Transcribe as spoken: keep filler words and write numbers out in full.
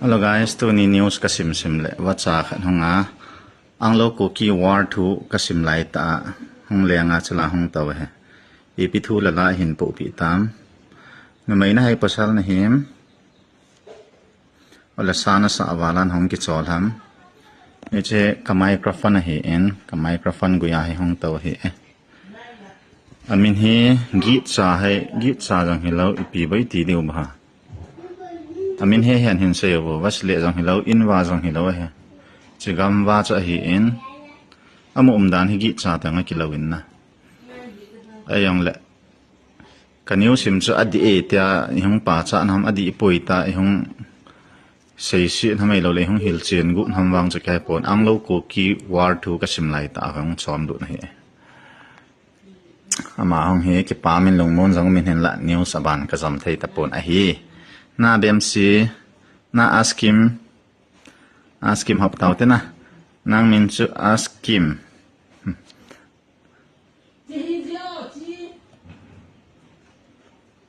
Hello guys, tuni news ka sim sim le vacha khat hung a, Anglo Kuki War thu ka sim lai ta a, hung leng a chula hung tou he. Ipi thu lala hin pohpi tam. Numei na hai pasal na him. Ole sa na sa valan hung kichol ham. Hiche ka microphone ahi in, ka microphone guya hi hung tou hi e. Amin hi Gitcha hai, Gitcha jong hilou, ipi bai ti diu ba ha. Amin hi hian hin sei u, Vasile jong hilou, Inva jong hilou ahi. Chigam va cha ahi in, amu umdan hi Gitcha tang a kilou in na. Ajong le, ka news sim chu adih e tia, i hung pachat nam adih poi ta, i hung seisi nam ei lou le, i hung hilchen gu nam vang chu ka he pon, Anglo Kuki War thu ka sim lai ta, hung chom lut na hi. Ama hung hi kipa min lungmon jong min hin la news aban ka jam thei ta pon ahi. Na bem si, na Askim, Askim hop tau te na. Nang min chu Askim. Hmm.